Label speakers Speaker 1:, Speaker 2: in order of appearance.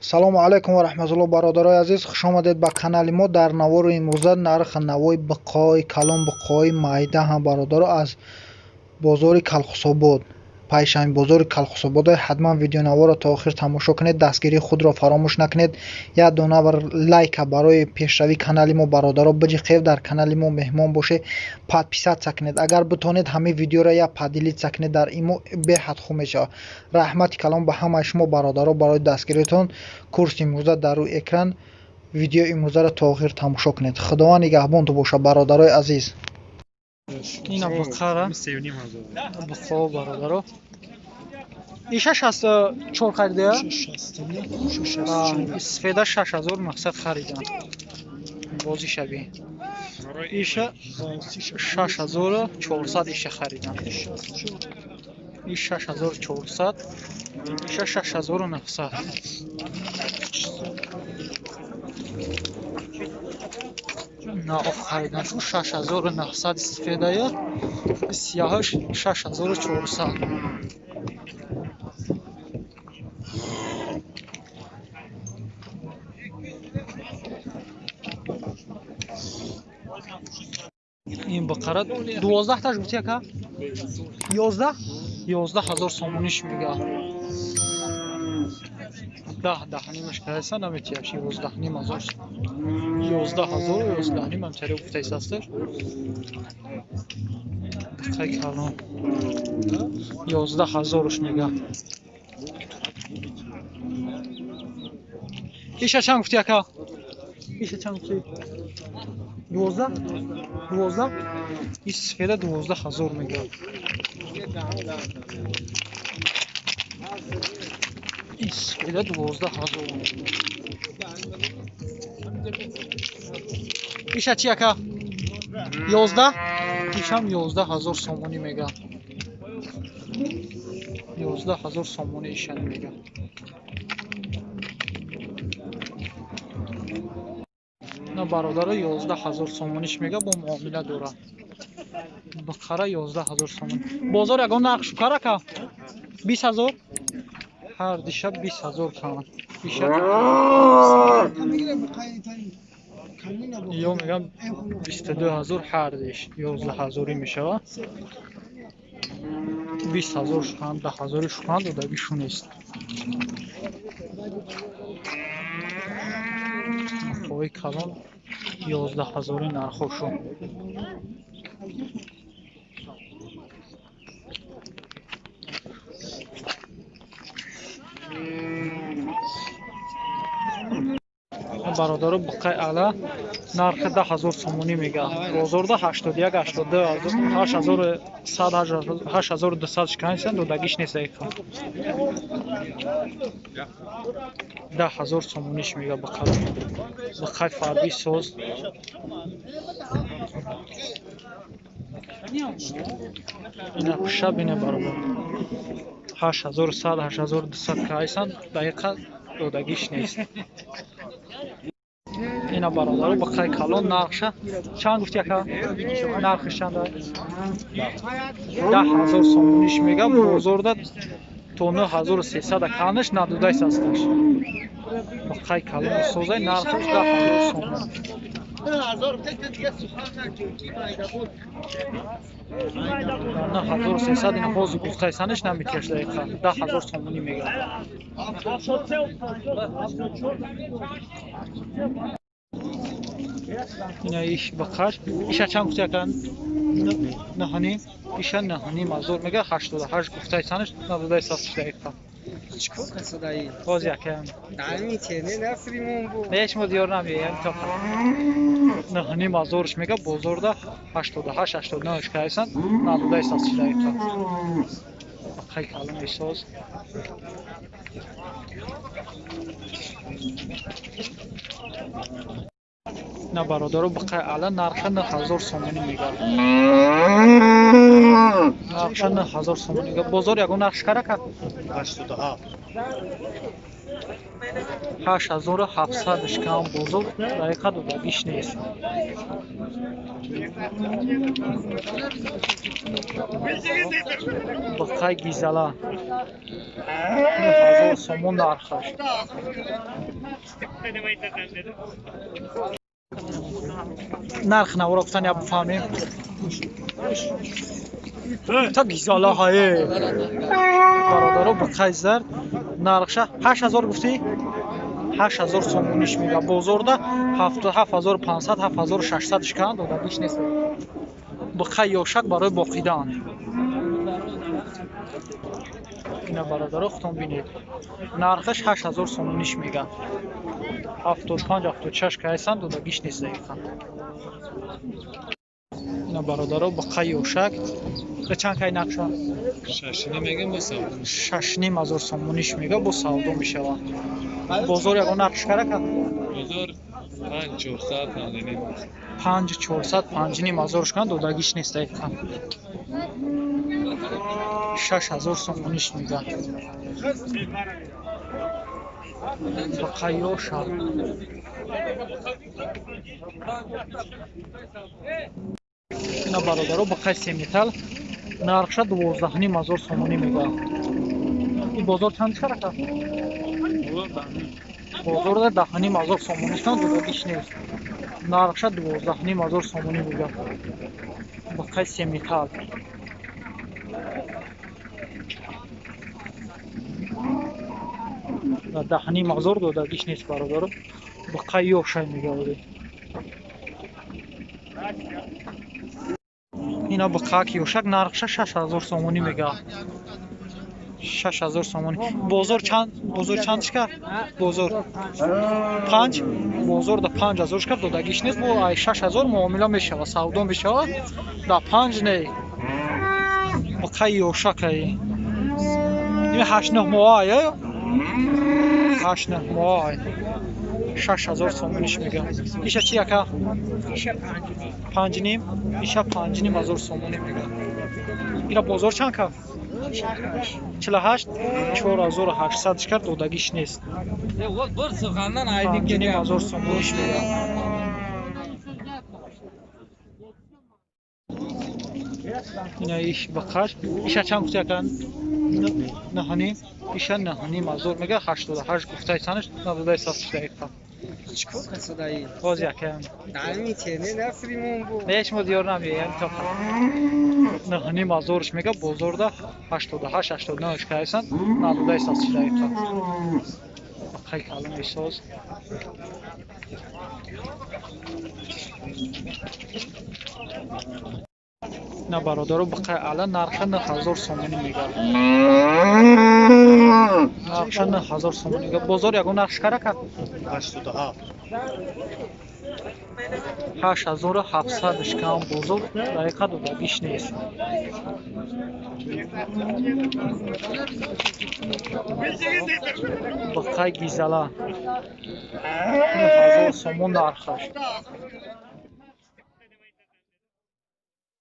Speaker 1: Салому алайкум ва раҳматуллоҳ, бародарои азиз, хуш омадед ба канали мо. Дар навори имрӯза нархи навои биқои калон, биқои майда ҳам, бародаро, аз бозори Калхусобод, пайшанби бозори Калхусобод. Ҳатман видеонаворро то охир тамошо кунед, дастгирии худро фаромӯш накунед. Як дона лайка барои пешравии канали мо, бародаро, биҷиқев, дар канали мо меҳмон бошед, подписаться кунед. Агар битонед, ҳамин видеоро як поделиться кунед дар имо, беҳад хуб мешавад. Раҳмати калон ба ҳамаи шумо, бародаро, барои дастгириятон. Курси имрӯза дар рӯи экран, видеои имрӯзаро то охир тамошо кунед. Худованд нигаҳбонтон бошад, бародарои азиз. Ина биқара биқо, бародаро, иша 64 харидая, сфеда 6900 харидан. Бози шаби иша 6400 иша харидан, иш 6400, иша 6900. На харидан шу 6900 сфедая, сияҳаш 6400. Ин биқара 12 таш гуфти, ака? 11, 11 000 сомониш мега. 10, даҳнимаш кардаса наметияш. 11,5 ҳазор, 11 000, 11,5 ҳамчари гуфтаисасташ. Биқаи калон 11 000-уш мега. Иша чанд гуфти, ака? Иша чанд гуфти? 12, 12. Иш сфера 12 000 мега. Иш сфера 12 000. Иша чи, ака? 11. Ишам 11 000 сомонӣ мега. 11 000 сомонӣ иша мега. На, бародаро, 11 000 сомониш мега, бо муомила дорад. Биқара 11 000 сомон. Бозор ягон нарх шукар, ака? 20 000 ҳар диша, 20 000 кан. Ё мегам 22 000 ҳар диш, 11 ҳазорӣ мешавад. 20 000 шухан, 10 ҳазори шухан додагишу нест. Биқои калон 11 ҳазори нархошу. Бародаро, биқаи ала нархи 10 000 сомонӣ мега. Бозорда 81, 82, 8100, 8200 шикансан, додагиш нест. Дақиқа 10 000 сомониш мега. Биқара, биқаи фарби соз. Ина пуша бине, бародар, 8100, 8200 кайсан, дақиқа додагиш нест. Ина, бародаро, биқаи калон нархша чанд гуфти, ака? Нархиш чанд? 10 000 сомониш мега. Бозорда то 9300 канаш надодайс асташ. Биқаи калон созай, нархаш 10 000 сомон. 9300 ина ҳозир гуфтайсанаш, наметияш. Дақиқа 10 000 сомонӣ мега. Ина иш биқаш, иша чанд гуфти, ака? Наҳаним. Иша 9,5 ҳазор мега, 88 гуфтайсанаш, надодайс асташ. Дақиқа ҳозир, акаям, не, шумо диёр намеяем. 9,5 ҳазорш мега, бозорда 88, 89 кайсан, надодайс асташ. Дақиқа биқаи калони соз. На, бародаро, биқаи ала нарха 9000 сомонӣ мега. Нарха 9000 сомонӣ мега. Бозор ягон нарх шикар, ака?
Speaker 2: 87.
Speaker 1: 8700 шкам бозор дақиқа додагиш нест. Бақай гизала 9000 сомон нархаш. Нарх навро гуфтан я бифаҳмем. Та гизала ҳае. Бародаро бақай зард нархша 8000 гуфтӣ? 8000 сомониш мега. Бозорда 7500 7600 шкан додагиш нест. Бақай ёшак барои боқидан. Ина бародаро худтон бинед. Нархаш 8000 сомониш мега. 75 76 кайсан додагиш нест дақиқан. Ина бародаро бақай ёшак чанд кай нархша?
Speaker 2: 6.5 мега бо савдо.
Speaker 1: 6.5 сомониш мега бо савдо мешавад. Бозор ягон нархш карака?
Speaker 2: Бозор 5400 5.5.
Speaker 1: 5400 5.5 ҳазор шкан додагиш нест дақиқан. 6000 сомониш мега. Бақай ёшак. Ина бародаро бақай семитал нархша 12.5 сомонӣ мега. Ин бозор чанд шарака? Бозорда 10.5 сомонӣ шкан додагиш нест. Нархша 12.5 сомонӣ мега. Бақай семитал. 10.5 додагиш нест бародаро. Бақай ёшай мега. Ина бақак ёшак нархша 6000 сомонӣ мега. 6000 сомонӣ. Бозор чанд? Бозор чанд шкар? Бозор 5. Бозор да 5000 шкар додагиш нест. Бо ай 6000 муомила мешава, савдо мешава. Да 5 не. Бақай ёшак ай. Ин 8-9 моҳ ай. 8-9 моҳ ай. 6000 сомониш мега. Иша чи яка?
Speaker 3: Иша
Speaker 1: 5.5. Иша 5.5 сомонӣ мега. Ира бозор чанд каф? 48 4800 шкар додагиш нест. 5.5 сомониш мега. Ина иш бақаш. Иша чанд гуфта яка? 9.5. Иша 9.5 мега. 88 гуфтаи санаш надодаи састш дақиқа.
Speaker 3: Чикор касодаи?
Speaker 1: Боз якам.
Speaker 3: Дами чене насримон бу.
Speaker 1: Не, шумо диёр намеян то. 9.5 мега бозорда 88 89 кайсан надодаи састш дақиқа. Бақай калон исоз. На бародаро бақай ала нарха 9000 сомонӣ мега. Нарха 9000 сомонӣ мега. Бозор ягон нарх шкарака?
Speaker 2: 87.
Speaker 1: 8700 шкам бозор дақиқа додагиш нест. Бақай гизала 9000 сомон нархаш.